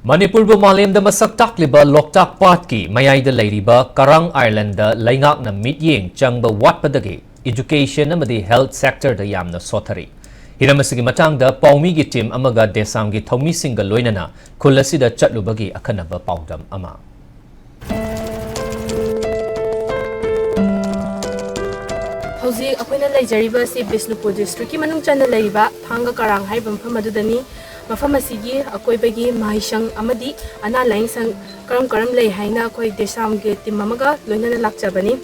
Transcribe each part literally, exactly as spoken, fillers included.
ꯃꯅꯤꯄꯨꯔꯕꯨ ꯃꯥꯂꯦꯝꯗ ꯃꯁꯛ ꯇꯥꯛꯂꯤꯕ ꯂꯣꯛꯇꯥꯛ ꯄꯥꯠꯀꯤ ꯃꯌꯥꯏꯗ ꯂꯩꯔꯤꯕ ꯀꯔꯥꯡ ꯑꯥꯏꯂꯦꯟꯗ ꯂꯩꯉꯥꯛꯅ ꯃꯤꯠꯌꯦꯡ ꯆꯪꯕ ꯋꯥꯠꯄꯗꯒꯤ education ꯑꯃꯗꯤ health sectorꯗ ꯌꯥꯝꯅ ꯁꯣꯊꯔꯤ꯫ ꯍꯤꯔꯝ ꯑꯁꯤꯒꯤ ꯃꯇꯥꯡꯗ ꯄꯥꯎꯃꯤꯒꯤ team ꯑꯃꯒ ꯗꯦꯁꯥꯝꯒꯤ ꯊꯧꯃꯤꯁꯤꯡꯒ ꯂꯣꯏꯅꯅ ꯈꯨꯜ ꯑꯁꯤꯗ ꯆꯠꯂꯨꯕꯒꯤ ꯑꯈꯟꯅꯕ ꯄꯥꯎꯗꯝ ꯑꯃ꯫ ꯍꯧꯖꯤꯛ ꯑꯩꯈꯣꯏꯅ ꯂꯩꯖꯔꯤꯕ ꯑꯁꯤ ꯕꯤꯁꯅꯨꯄꯨꯔ districtꯀꯤ ꯃꯅꯨꯡ ꯆꯟꯅ ꯂꯩꯔꯤꯕ ꯊꯥꯡꯒ ꯀꯔꯥꯡ ꯍꯥꯏꯔꯤꯕ ꯃꯐꯝ ꯑꯗꯨꯗꯅꯤ꯫ ꯃꯐꯝ ꯑꯁꯤꯒꯤ ꯑꯀꯣꯏꯕꯒꯤ ꯃꯍꯩꯁꯪ ꯑꯃꯗꯤ ꯑꯅꯥ ꯂꯥꯌꯦꯡ ꯁꯪ ꯀꯔꯝ ꯀꯔꯝ ꯂꯩ ꯍꯥꯏꯅ ꯑꯩꯈꯣꯏ ꯗꯦꯁꯥꯝꯒꯤ team ꯑꯃꯒ ꯂꯣꯏꯅꯅ ꯂꯥꯛꯆꯕꯅꯤ꯫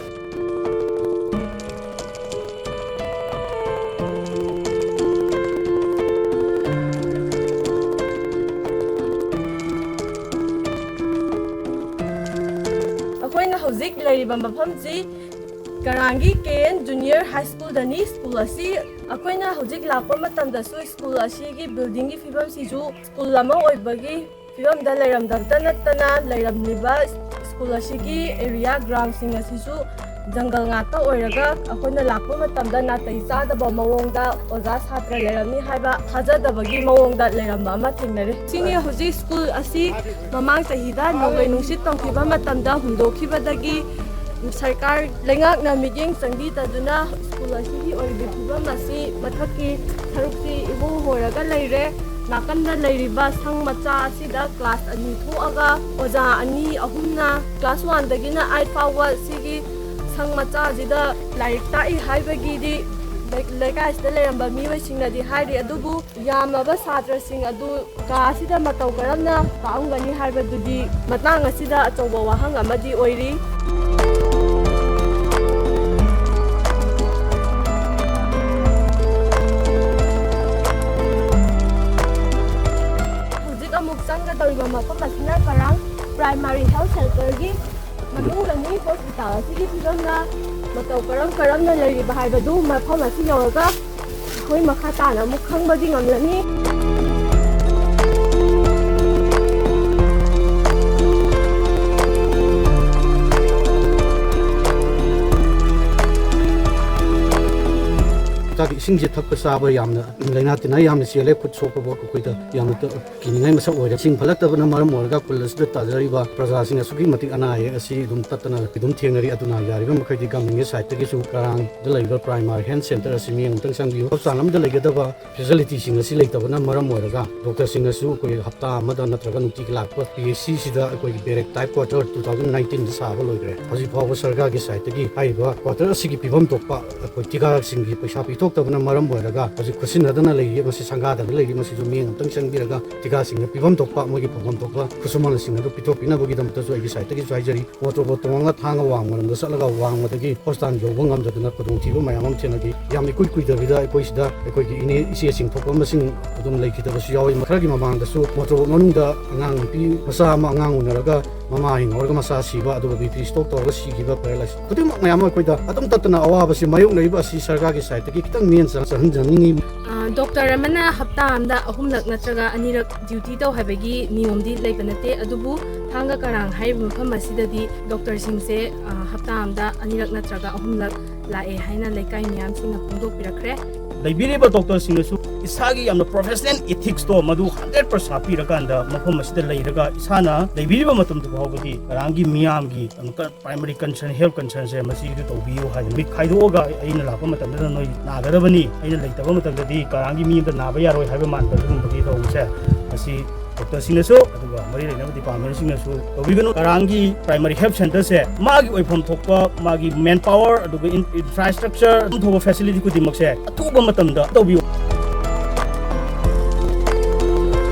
ꯑꯩꯈꯣꯏꯅ ꯍꯧꯖꯤꯛ ꯂꯩꯔꯤꯕ ꯃꯐꯝꯁꯤ ꯀꯔꯥꯡꯒꯤ K N Junior High Schoolꯗꯅꯤ꯫ School ꯑꯁꯤ ꯑꯩꯈꯣꯏꯅ ꯍꯧꯖꯤꯛ ꯂꯥꯛꯄ ꯃꯇꯝꯗꯁꯨ school ꯑꯁꯤꯒꯤ buildingꯒꯤ ꯐꯤꯕꯝꯁꯤꯁꯨ school ꯑꯃ ꯑꯣꯏꯕꯒꯤ ꯐꯤꯕꯝꯗ ꯂꯩꯔꯝꯗꯕꯇ ꯅꯠꯇꯅ, ꯂꯩꯔꯝꯂꯤꯕ school ꯑꯁꯤꯒꯤ area groundꯁꯤꯡ ꯑꯁꯤꯁꯨ ꯖꯪꯒꯜ ꯉꯥꯛꯇ ꯑꯣꯏꯔꯒ, ꯑꯩꯈꯣꯏꯅ ꯂꯥꯛꯄ ꯃꯇꯝꯗ ꯅꯥꯇꯩ ꯆꯥꯗꯕ ꯃꯑꯣꯡꯗ ꯑꯣꯖꯥ ꯁꯥꯇ꯭ꯔ ꯂꯩꯔꯝꯅꯤ ꯍꯥꯏꯕ ꯊꯥꯖꯗꯕꯒꯤ ꯃꯑꯣꯡꯗ ꯂꯩꯔꯝꯕ ꯑꯃ ꯊꯦꯡꯅꯔꯦ꯫ ꯁꯤꯅꯤ ꯍꯧꯖꯤꯛ school ꯑꯁꯤ ꯃꯃꯥꯡ ꯆꯍꯤꯗ ꯅꯣꯡꯂꯩ ꯅꯨꯡꯁꯤꯠ ꯇꯧꯈꯤꯕ ꯃꯇꯝꯗ ꯍꯨꯟꯗꯣꯛꯈꯤꯕꯗꯒꯤ ꯁꯔꯀꯥꯔ ꯂꯩꯉꯥꯛꯅ ꯃꯤꯠꯌꯦꯡ ꯆꯪꯕꯤꯗꯗꯨꯅ school ꯑꯁꯤꯒꯤ ꯑꯣꯏꯔꯤꯕ ꯐꯤꯕꯝ ꯑꯁꯤ ꯃꯊꯛꯀꯤ ꯁꯔꯨꯛꯁꯤ ꯏꯍꯣ ꯍꯣꯔꯒ ꯂꯩꯔꯦ꯫ ꯅꯥꯀꯟꯗ ꯂꯩꯔꯤꯕ ꯁꯪ ꯃꯆꯥ ꯑꯁꯤꯗ class ꯑꯅꯤ ꯊꯣꯛꯑꯒ ꯑꯣꯖꯥ ꯑꯅꯤ ꯑꯍꯨꯝꯅ class oneꯗꯒꯤꯅ eight ꯐꯥꯎꯕ ꯁꯤꯒꯤ ꯁꯪ ꯃꯆꯥꯁꯤꯗ ꯂꯥꯏꯔꯤꯛ ꯇꯥꯛꯏ ꯍꯥꯏꯕꯒꯤꯗꯤ ꯂꯩ-, ꯂꯩꯀꯥꯏꯁꯤꯗ ꯂꯩꯔꯝꯕ ꯃꯤꯑꯣꯏꯁꯤꯡꯅꯗꯤ ꯍꯥꯏꯔꯤ, ꯑꯗꯨꯕꯨ ꯌꯥꯝꯂꯕ ꯁꯥꯇ꯭ꯔꯁꯤꯡ ꯑꯗꯨ ꯀꯥ ꯑꯁꯤꯗ ꯃꯇꯧ ꯀꯔꯝꯅ ꯇꯥꯛꯑꯝꯒꯅꯤ ꯍꯥꯏꯕꯗꯨꯗꯤ ꯃꯇꯥꯡ ꯑꯁꯤꯗ ꯑꯆꯧꯕ ꯋꯥꯍꯪ ꯑꯃꯗꯤ ꯑꯣꯏꯔꯤ꯫ ꯍꯧꯖꯤꯛ ꯑꯃꯨꯛ ꯆꯪꯒꯗꯧꯔꯤꯕ ꯃꯐꯝ ꯑꯁꯤꯅ ꯀꯔꯥꯡ Primary Health Centreꯒꯤ ꯃꯅꯨꯡꯗꯅꯤ꯫ Hospital ꯑꯁꯤꯒꯤ ꯐꯤꯕꯝꯅ ꯃꯇꯧ ꯀꯔꯝ ꯀꯔꯝꯅ ꯂꯩꯔꯤꯕ ꯍꯥꯏꯕꯗꯨ ꯃꯐꯝ ꯑꯁꯤ ꯌꯧꯔꯒ ꯑꯩꯈꯣꯏ ꯃꯈꯥ ꯇꯥꯅ ꯑꯃꯨꯛ ꯈꯪꯕꯗꯤ ꯉꯝꯂꯅꯤ꯫ ꯆꯥꯕꯤ ꯏꯁꯤꯡꯁꯦ ꯊꯛꯄ ꯆꯥꯕ ꯌꯥꯝꯅ ꯂꯥꯏꯅꯥ ꯇꯤꯟꯅꯥ ꯌꯥꯝꯅ ꯆꯦꯜꯂꯦ꯫ ꯈꯨꯠ ꯁꯣꯛꯄ ꯐꯥꯎ ꯑꯩꯈꯣꯏꯗ ꯌꯥꯝꯅ ꯇ-, ꯀꯤꯅꯤꯡꯉꯥꯏ ꯃꯁꯛ ꯑꯣꯏꯔꯦ꯫ ꯏꯁꯤꯡ ꯐꯠꯂꯛꯇꯕꯅ ꯃꯔꯝ ꯑꯣꯏꯔꯒ ꯈꯨꯜ ꯑꯁꯤꯗ ꯇꯥꯖꯔꯤꯕ ꯄ꯭ꯔꯖꯥꯁꯤꯡ ꯑꯁꯨꯛꯀꯤ ꯃꯇꯤꯛ ꯑꯅꯥ ꯑꯌꯦꯛ ꯑꯁꯤ ꯑꯗꯨꯝ ꯇꯠꯇꯅ ꯑꯗꯨꯝ ꯊꯦꯡꯅꯔꯤ꯫ ꯑꯗꯨꯅ ꯌꯥꯔꯤꯕ ꯃꯈꯩꯗꯤ government ꯀꯤ side ꯇꯒꯤꯁꯨ ꯀꯔꯥꯡꯗ ꯂꯩꯔꯤꯕ primary health centre ꯑꯁꯤ ꯃꯤꯠꯌꯦꯡ ꯑꯃꯨꯛꯇꯪ ꯆꯪꯕꯤꯌꯨ꯫ ꯍꯣꯁꯄꯤꯇꯥꯜ ꯑꯃꯗ ꯂꯩꯒꯗꯕ facility ꯁꯤꯡ ꯑꯁꯤ ꯂꯩꯇꯕꯅ ꯃꯔꯝ ꯑꯣꯏꯔꯒ ꯗꯣꯛꯇꯔꯁꯤꯡꯅꯁꯨ ꯑꯩꯈꯣꯏ ꯍꯞꯇꯥ ꯑꯃꯗ ꯅꯠꯇ꯭ꯔꯒ ꯅꯨꯡꯇꯤꯒꯤ ꯂꯥꯛꯄ P H C ꯁꯤꯗ ꯑꯩꯈꯣꯏꯒꯤ barrack type quarter two thousand nineteen ꯗ ꯁꯥꯕ ꯂꯣꯏꯈ꯭ꯔꯦ꯫ ꯍꯧꯖꯤꯛ ꯐꯥꯎꯕ ꯁꯔꯀꯥꯔꯒꯤ side ꯇꯒꯤ ꯍꯥꯏꯔꯤꯕ quarter ꯑꯁꯤꯒꯤ ꯄꯤꯐꯝ ꯊꯣꯛꯄ ꯑꯩꯈꯣꯏ ꯇꯤꯀꯥꯁꯤꯡꯒꯤ ꯄꯩꯁꯥ ꯄꯤꯊꯣꯛꯇꯕꯅ ꯃꯔꯝ ꯑꯣꯏꯔꯒ ꯍꯧꯖꯤꯛ ꯈꯨꯠꯁꯤꯟꯅꯗꯅ ꯂꯩꯔꯤ꯫ ꯃꯁꯤ ꯁꯪꯒꯥꯗꯅ ꯂꯩꯔꯤ꯫ ꯃꯁꯤꯁꯨ ꯃꯤꯠꯌꯦꯡ ꯑꯃꯨꯛꯇꯪ ꯆꯪꯕꯤꯔꯒ ꯇꯤꯀꯥꯁꯤꯡꯅ ꯄꯤꯐꯝ ꯊꯣꯛꯄ ꯃꯣꯏꯒꯤ ꯐꯪꯐꯝ ꯊꯣꯛꯄ ꯈꯨꯠꯁꯨꯃꯟꯁꯤꯡ ꯑꯗꯨ ꯄꯤꯊꯣꯛꯄꯤꯅꯕꯒꯤꯗꯃꯛꯇꯁꯨ ꯑꯩꯒꯤ side ꯇꯒꯤꯁꯨ ꯍꯥꯏꯖꯔꯤ꯫ ꯃꯣꯇꯣꯔ ꯕꯣꯠ ꯇꯣꯡꯉꯒ ꯊꯥꯡꯒ ꯋꯥꯡꯃꯔꯣꯝꯗ ꯆꯠꯂꯒ ꯋꯥꯡꯃꯗꯒꯤ ꯍꯣꯁꯄꯤꯇꯥꯜ ꯌꯧꯕ ꯉꯝꯗꯗꯅ ꯈꯨꯗꯣꯡꯊꯤꯕ ꯃꯌꯥꯝ ꯑꯃ ꯊꯦꯡꯅꯈꯤ꯫ ꯌꯥꯝ ꯏꯀꯨꯏ ꯀꯨꯏꯗꯕꯤꯗ ꯑꯩꯈꯣꯏ ꯁꯤꯗ ꯑꯩꯈꯣꯏꯒꯤ ꯏꯅꯦ ꯏꯆꯦꯁꯤꯡ ꯊꯣꯛꯄ ꯃꯁꯤꯡ ꯑꯗꯨꯝ ꯂꯩꯈꯤꯗꯕꯁꯨ ꯌꯥꯎꯏ꯫ ꯈꯔꯒꯤ ꯃꯃꯥꯡꯗꯁꯨ ꯃꯣꯇꯣꯔ ꯕꯣꯠ ꯃꯅꯨꯡꯗ ꯑꯉꯥꯡ ꯅꯨꯄꯤ ꯃꯆꯥ ꯑꯃ ꯑꯉꯥꯡ ꯎꯅꯔꯒ ꯃꯃꯥ ꯍꯤꯡꯍꯧꯔꯒ ꯃꯆꯥ ꯁꯤꯕ, ꯑꯗꯨꯒ BP stroke ꯇꯧꯔꯒ ꯁꯤꯈꯤꯕ, paralysis ꯈꯨꯗꯤꯡꯃꯛ ꯃꯌꯥꯝ ꯑꯃ ꯑꯩꯈꯣꯏꯗ ꯑꯗꯨꯝ ꯇꯠꯇꯅ ꯑꯋꯥꯕꯁꯤ ꯃꯥꯌꯣꯛꯅꯔꯤꯕ ꯑꯁꯤ ꯁꯔꯀꯥꯔꯒꯤ side ꯇꯒꯤ ꯈꯤꯇꯪ ꯃꯤꯠꯌꯦꯡ ꯆꯪꯍꯟꯖꯅꯤꯡꯉꯤ꯫ ꯑ, ꯗꯣꯛꯇꯔ ꯑꯃꯅ ꯍꯞꯇꯥ ꯑꯃꯗ ꯑꯍꯨꯝꯂꯛ ꯅꯠꯇ꯭ꯔꯒ ꯑꯅꯤꯔꯛ duty ꯇꯧ ꯍꯥꯏꯕꯒꯤ ꯅꯤꯌꯣꯝꯗꯤ ꯂꯩꯕ ꯅꯠꯇꯦ, ꯑꯗꯨꯕꯨ ꯊꯥꯡꯒ ꯀꯔꯥꯡ ꯍꯥꯏꯔꯤꯕ ꯃꯐꯝ ꯑꯁꯤꯗꯗꯤ ꯗꯣꯛꯇꯔꯁꯤꯡꯁꯦ, ꯑ, ꯍꯞꯇꯥ ꯑꯃꯗ ꯑꯅꯤꯔꯛ ꯅꯠꯇ꯭ꯔꯒ ꯑꯍꯨꯝꯂꯛ ꯂꯥꯛꯑꯦ ꯍꯥꯏꯅ ꯂꯩꯀꯥꯏ ꯃꯤꯌꯥꯝꯁꯤꯡꯅ ꯐꯣꯡꯗꯣꯛꯄꯤꯔꯛꯈ꯭ꯔꯦ꯫ ꯂꯩꯕꯤꯔꯤꯕ ꯗꯣꯛꯇꯔꯁꯤꯡꯅꯁꯨ ꯏꯁꯥꯒꯤ ꯌꯥꯝꯅ professional ethics ꯇꯣ ꯃꯗꯨ hundred percent ꯍꯥꯞꯄꯤꯔꯀꯥꯟꯗ ꯃꯐꯝ ꯑꯁꯤꯗ ꯂꯩꯔꯒ ꯏꯁꯥꯅ ꯂꯩꯕꯤꯔꯤꯕ ꯃꯇꯝꯗ ꯐꯥꯎꯕꯗꯤ ꯀꯔꯥꯡꯒꯤ ꯃꯤꯌꯥꯝꯒꯤ ꯑꯃꯨꯛꯀ primary concern, health concern ꯁꯦ ꯃꯁꯤꯗꯨ ꯇꯧꯕꯤꯌꯨ ꯍꯥꯏꯗꯅ ꯃꯤꯠ ꯈꯥꯏꯗꯣꯛꯑꯒ ꯑꯩꯅ ꯂꯥꯛꯄ ꯃꯇꯝꯗ ꯅꯣꯏ ꯅꯥꯒꯗꯕꯅꯤ, ꯑꯩꯅ ꯂꯩꯇꯕ ꯃꯇꯝꯗꯗꯤ ꯀꯔꯥꯡꯒꯤ ꯃꯤ ꯑꯝꯇ ꯅꯥꯕ ꯌꯥꯔꯣꯏ ꯍꯥꯏꯕ ꯃꯥꯟꯕ ꯑꯗꯨꯒꯨꯝꯕꯒꯤ ꯇꯧꯕꯁꯦ ꯃꯁꯤ ꯗꯣꯛꯇꯔꯁꯤꯡꯅꯁꯨ ꯑꯗꯨꯒ ꯃꯔꯤ ꯂꯩꯅꯕ department ꯁꯤꯡꯅꯁꯨ ꯇꯧꯕꯤꯒꯅꯨ꯫ ꯀꯔꯥꯡꯒꯤ primary health centre ꯁꯦ ꯃꯥꯒꯤ ꯑꯣꯏꯐꯝ ꯊꯣꯛꯄ ꯃꯥꯒꯤ manpower ꯑꯗꯨꯒ in-, infrastructure ꯑꯗꯨꯝ ꯊꯣꯛꯄ facility ꯈꯨꯗꯤꯡꯃꯛꯁꯦ ꯑꯊꯨꯕ ꯃꯇꯝꯗ ꯇꯧꯕꯤꯌꯨ꯫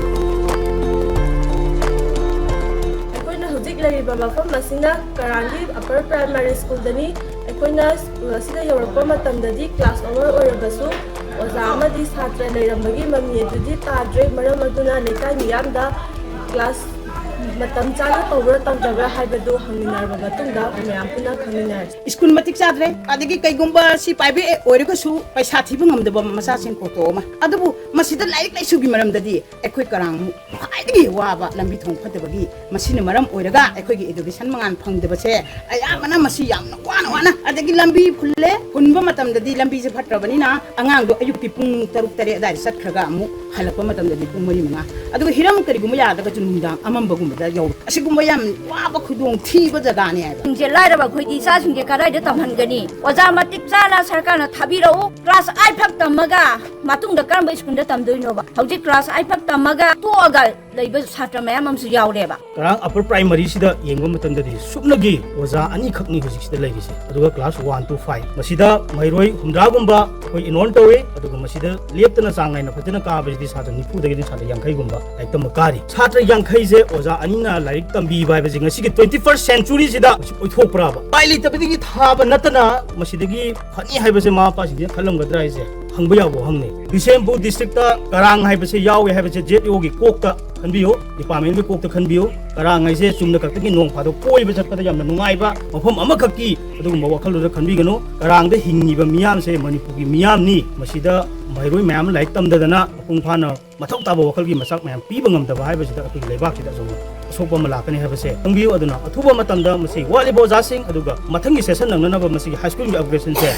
ꯑꯩꯈꯣꯏꯅ ꯍꯧꯖꯤꯛ ꯂꯩꯔꯤꯕ ꯃꯐꯝ ꯑꯁꯤꯅ ꯀꯔꯥꯡꯒꯤ Upper Primary School ꯗꯅꯤ꯫ ꯑꯩꯈꯣꯏꯅ ꯁ꯭ꯀꯨꯜ ꯑꯁꯤꯗ ꯌꯧꯔꯛꯄ ꯃꯇꯝꯗꯗꯤ class hour ꯑꯣꯏꯔꯕꯁꯨ ꯑꯣꯖꯥ ꯑꯃꯗꯤ ꯁꯥꯇ꯭ꯔ ꯂꯩꯔꯝꯕꯒꯤ ꯃꯃꯤ ꯑꯗꯨꯗꯤ ꯇꯥꯗ꯭ꯔꯦ꯫ ꯃꯔꯝ ꯑꯗꯨꯅ ꯂꯩꯀꯥꯏ ꯃꯤꯌꯥꯝꯗ class ꯃꯇꯝ ꯆꯥꯅ ꯇꯧꯕ꯭ꯔꯥ ꯇꯧꯗꯕ꯭ꯔꯥ ꯍꯥꯏꯕꯗꯨ ꯍꯪꯃꯤꯟꯅꯔꯕ ꯃꯇꯨꯡꯗ ꯃꯌꯥꯝ ꯄꯨꯟꯅ ꯈꯪꯃꯤꯟꯅꯔꯁꯤ꯫ ꯁ꯭ꯀꯨꯜ ꯃꯇꯤꯛ ꯆꯥꯗ꯭ꯔꯦ, ꯑꯗꯒꯤ ꯀꯩꯒꯨꯝꯕ ꯁꯤ ꯄ꯭ꯔꯥꯏꯚꯦꯠ ꯑꯣꯏꯔꯒꯁꯨ ꯄꯩꯁꯥ ꯊꯤꯕ ꯉꯝꯗꯕ ꯃꯆꯥꯁꯤꯡ ꯀꯣꯛꯇꯣꯛ ꯑꯃ꯫ ꯑꯗꯨꯕꯨ ꯃꯁꯤꯗ ꯂꯥꯏꯔꯤꯛ ꯂꯥꯏꯁꯨꯒꯤ ꯃꯔꯝꯗꯗꯤ ꯑꯩꯈꯣꯏ ꯀꯔꯥꯡ ꯈ꯭ꯋꯥꯏꯗꯒꯤ ꯋꯥꯕ ꯂꯝꯕꯤ ꯊꯣꯡ ꯐꯠꯇꯕꯒꯤ, ꯃꯁꯤꯅ ꯃꯔꯝ ꯑꯣꯏꯔꯒ ꯑꯩꯈꯣꯏꯒꯤ ꯑꯦꯗꯨꯀꯦꯁꯟ ꯃꯉꯥꯜ ꯐꯪꯗꯕꯁꯦ ꯑꯌꯥꯝꯕꯅ ꯃꯁꯤ ꯌꯥꯝꯅ ꯋꯥꯅ ꯋꯥꯅ, ꯑꯗꯒꯤ ꯂꯝꯕꯤ ꯐꯨꯜꯂꯦ, ꯐꯨꯟꯕ ꯃꯇꯝꯗꯗꯤ ꯂꯝꯕꯤꯁꯦ ꯐꯠꯇ꯭ꯔꯕꯅꯤꯅ ꯑꯉꯥꯡꯗꯣ ꯑꯌꯨꯛꯀꯤ ꯄꯨꯡ ꯇꯔꯨꯛ ꯇꯔꯦꯠ ꯑꯗꯨꯋꯥꯏꯗ ꯆꯠꯈ꯭ꯔꯒ ꯑꯃꯨꯛ ꯍꯜꯂꯛꯄ ꯃꯇꯝꯗꯗꯤ ꯄꯨꯡ ꯃꯔꯤ ꯃꯉꯥ, ꯑꯗꯨꯒ ꯍꯤꯔꯝ ꯀꯔꯤꯒꯨꯝꯕ ꯌꯥꯗ꯭ꯔꯒꯁꯨ ꯅꯨꯡꯗꯥꯡ ꯑꯃꯝꯕꯒꯨꯝꯕꯗ ꯌꯧꯔꯛ꯫ ꯑꯁꯤꯒꯨꯝꯕ ꯌꯥꯝ ꯋꯥꯕ ꯈꯨꯗꯣꯡ ꯊꯤꯕ ꯖꯒꯥꯅꯦ ꯍꯥꯏꯕ꯫ ꯁꯤꯡꯁꯦ ꯂꯥꯏꯔꯕ ꯑꯩꯈꯣꯏꯗꯤ ꯏꯆꯥꯁꯤꯡꯁꯦ ꯀꯗꯥꯏꯗ ꯇꯝꯍꯟꯒꯅꯤ? ꯑꯣꯖꯥ ꯃꯇꯤꯛ ꯆꯥꯅ ꯁꯔꯀꯥꯔꯅ ꯊꯥꯕꯤꯔꯛꯎ꯫ ꯀ꯭ꯂꯥꯁ ꯑꯥꯏꯠ ꯐꯛ ꯇꯝꯃꯒ ꯃꯇꯨꯡꯗ ꯀꯔꯝꯕ ꯁ꯭ꯀꯨꯜꯗ ꯇꯝꯗꯣꯏꯅꯣꯕ? ꯍꯧꯖꯤꯛ ꯀ꯭ꯂꯥꯁ ꯑꯥꯏꯠ ꯐꯛ ꯇꯝꯃꯒ ꯇꯣꯛꯑꯒ ꯂꯩꯕ ꯁꯥꯇ꯭ꯔ ꯃꯌꯥꯝ ꯑꯃꯁꯨ ꯌꯥꯎꯔꯦꯕ꯫ ꯀꯔꯥꯡ ꯑꯄꯔ ꯄ꯭ꯔꯥꯏꯃꯔꯤꯁꯤꯗ ꯌꯦꯡꯕ ꯃꯇꯝꯗꯗꯤ ꯁꯨꯞꯅꯒꯤ ꯑꯣꯖꯥ ꯑꯅꯤꯈꯛꯅꯤ ꯍꯧꯖꯤꯛꯁꯤꯗ ꯂꯩꯔꯤꯁꯦ, ꯑꯗꯨꯒ ꯀ꯭ꯂꯥꯁ ꯋꯥꯟ ꯇꯨ ꯐꯥꯏꯚ꯫ ꯃꯁꯤꯗ ꯃꯍꯩꯔꯣꯏ ꯍꯨꯝꯗ꯭ꯔꯥꯒꯨꯝꯕ ꯑꯩꯈꯣꯏ ꯏꯟꯔꯣꯜ ꯇꯧꯏ, ꯑꯗꯨꯒ ꯃꯁꯤꯗ ꯂꯦꯞꯇꯅ ꯆꯥꯡ ꯅꯥꯏꯅ ꯐꯖꯅ ꯀꯥꯕꯁꯤꯗꯤ ꯁꯥꯇ꯭ꯔ ꯅꯤꯐꯨꯗꯒꯤꯗꯤ ꯁꯥꯇ꯭ꯔ ꯌꯥꯡꯈꯩꯒꯨꯝꯕ ꯂꯥꯏꯔꯤꯛ ꯇꯝꯕ ꯀꯥꯔꯤ꯫ ꯁꯥꯇ꯭ꯔ ꯌꯥꯡꯈꯩꯁꯦ ꯑꯣꯖꯥ ꯑꯅꯤꯅ ꯂꯥꯏꯔꯤꯛ ꯇꯝꯕꯤꯕ ꯍꯥꯏꯕꯁꯦ ꯉꯁꯤꯒꯤ ꯇ꯭ꯋꯦꯟꯇꯤ ꯐꯥꯔꯁ ꯁꯦꯟꯆꯨꯔꯤꯁꯤꯗ ꯃꯁꯤ ꯑꯣꯏꯊꯣꯛꯄ꯭ꯔꯥꯕ? ꯎꯄꯥꯏ ꯂꯩꯇꯕꯗꯒꯤ ꯊꯥꯕ ꯅꯠꯇꯅ ꯃꯁꯤꯗꯒꯤ ꯐꯅꯤ ꯍꯥꯏꯕꯁꯦ ꯃꯃꯥ ꯃꯄꯥꯁꯤꯡꯁꯤꯅ ꯈꯜꯂꯝꯒꯗ꯭ꯔꯥ ꯍꯥꯏꯁꯦ ꯍꯪꯕ ꯌꯥꯕ ꯋꯥꯍꯪꯅꯤ꯫ ꯕꯤꯁꯦꯝꯄꯨꯔ ꯗꯤꯁꯇ꯭ꯔꯤꯛꯇ ꯀꯔꯥꯡ ꯍꯥꯏꯕꯁꯦ ꯌꯥꯎꯋꯦ ꯍꯥꯏꯕꯁꯦ ꯖꯦꯠ ꯑꯣꯒꯤ ꯀꯣꯛꯇ ꯈꯟꯕꯤꯌꯨ, ꯗꯤꯄꯥꯔꯠꯃꯦꯟꯒꯤ ꯀꯣꯛꯇ ꯈꯟꯕꯤꯌꯨ꯫ ꯀꯔꯥꯡ ꯍꯥꯏꯁꯦ ꯆꯨꯝꯅ ꯈꯛꯇꯒꯤ ꯅꯣꯡ ꯐꯥꯗꯣꯛ ꯀꯣꯏꯕ ꯆꯠꯄꯗ ꯌꯥꯝꯅ ꯅꯨꯡꯉꯥꯏꯕ ꯃꯐꯝ ꯑꯃꯈꯛꯀꯤ ꯑꯗꯨꯒꯨꯝꯕ ꯋꯥꯈꯜꯗꯨꯗ ꯈꯟꯕꯤꯒꯅꯨ꯫ ꯀꯔꯥꯡꯗ ꯍꯤꯡꯉꯤꯕ ꯃꯤꯌꯥꯝꯁꯦ ꯃꯅꯤꯄꯨꯔꯒꯤ ꯃꯤꯌꯥꯝꯅꯤ꯫ ꯃꯁꯤꯗ ꯃꯍꯩꯔꯣꯏ ꯃꯌꯥꯝ ꯂꯥꯏꯔꯤꯛ ꯇꯝꯗꯗꯅ ꯃꯄꯨꯡ ꯐꯥꯅ ꯃꯊꯧ ꯇꯥꯕ ꯋꯥꯈꯜꯒꯤ ꯃꯆꯥꯛ ꯃꯌꯥꯝ ꯄꯤꯕ ꯉꯝꯗꯕ ꯍꯥꯏꯕꯁꯤꯗ ꯑꯩꯈꯣꯏꯒꯤ ꯂꯩꯕꯥꯛꯁꯤꯗ ꯑꯆꯧꯕ ꯑꯁꯣꯛꯄ ꯑꯃ ꯂꯥꯛꯀꯅꯤ ꯍꯥꯏꯕꯁꯦ ꯈꯪꯕꯤꯌꯨ꯫ ꯑꯗꯨꯅ ꯑꯊꯨꯕ ꯃꯇꯝꯗ ꯃꯁꯤ ꯋꯥꯠꯂꯤꯕ ꯑꯣꯖꯥꯁꯤꯡ ꯑꯗꯨꯒ ꯃꯊꯪꯒꯤ ꯁꯦꯁꯟ ꯅꯪꯅꯅꯕ ꯃꯁꯤꯒꯤ ꯍꯥꯏ ꯁ꯭ꯀꯨꯜꯒꯤ ꯑꯞꯒ꯭ꯔꯦꯗꯦꯁꯟꯁꯦ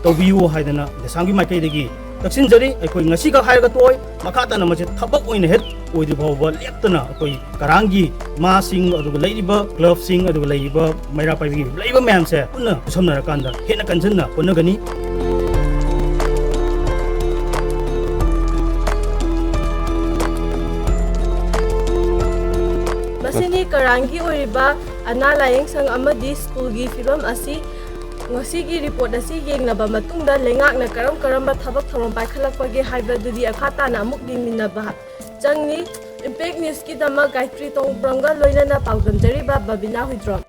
ꯇꯧꯕꯤꯌꯨ ꯍꯥꯏꯗꯅ ꯗꯦꯁꯥꯝꯒꯤ ꯃꯥꯏꯀꯩꯗꯒꯤ ꯇꯛꯁꯤꯟꯖꯔꯤ꯫ ꯑꯩꯈꯣꯏ ꯉꯁꯤꯈꯛ ꯍꯥꯏꯔꯒ ꯇꯣꯛꯑꯣꯏ, ꯃꯈꯥ ꯇꯥꯅ ꯃꯁꯤ ꯊꯕꯛ ꯑꯣꯏꯅ ꯍꯦꯛ ꯑꯣꯏꯗ꯭ꯔꯤ ꯐꯥꯎꯕ ꯂꯦꯞꯇꯅ ꯑꯩꯈꯣꯏ ꯀꯔꯥꯡꯒꯤ ꯃꯍꯩꯁꯪ ꯑꯗꯨꯒ ꯂꯩꯔꯤꯕ ꯀ꯭ꯂꯕꯁꯤꯡ ꯑꯗꯨꯒ ꯂꯩꯔꯤꯕ ꯃꯩꯔꯥ ꯄꯥꯏꯕꯤꯒꯤ ꯂꯩꯔꯤꯕ ꯃꯌꯥꯝꯁꯦ ꯄꯨꯟꯅ ꯈꯨꯠꯁꯝꯅꯔꯀꯥꯟꯗ ꯍꯦꯟꯅ ꯀꯟꯖꯟꯅ ꯍꯣꯠꯅꯒꯅꯤ꯫ ꯃꯁꯤꯅꯤ ꯀꯔꯥꯡꯒꯤ ꯑꯣꯏꯔꯤꯕ ꯑꯅꯥ ꯂꯥꯌꯦꯡ ꯁꯪ ꯑꯃꯗꯤ ꯁ꯭ꯀꯨꯜꯒꯤ ꯐꯤꯕꯝ ꯑꯁꯤ꯫ ꯉꯁꯤꯒꯤ ꯔꯤꯄꯣꯔꯠ ꯑꯁꯤ ꯌꯦꯡꯂꯕ ꯃꯇꯨꯡꯗ ꯂꯩꯉꯥꯛꯅ ꯀꯔꯝ ꯀꯔꯝꯕ ꯊꯕꯛ ꯊꯧꯔꯝ ꯄꯥꯏꯈꯠꯂꯛꯄꯒꯦ ꯍꯥꯏꯕꯗꯨꯗꯤ ꯃꯈꯥ ꯇꯥꯅ ꯑꯃꯨꯛ ꯌꯦꯡꯃꯤꯟꯅꯕ ꯆꯪꯂꯤ꯫ ꯏꯝꯄꯦꯛ ꯅ꯭ꯌꯨꯁꯀꯤꯗꯃꯛ ꯒꯥꯌꯇ꯭ꯔꯤ ꯇꯣꯡꯕ꯭ꯔꯝꯒ ꯂꯣꯏꯅꯅ ꯄꯥꯎꯗꯝꯖꯔꯤꯕ ꯕꯕꯤꯅꯥ ꯍꯨꯏꯗ꯭ꯔꯣꯝ꯫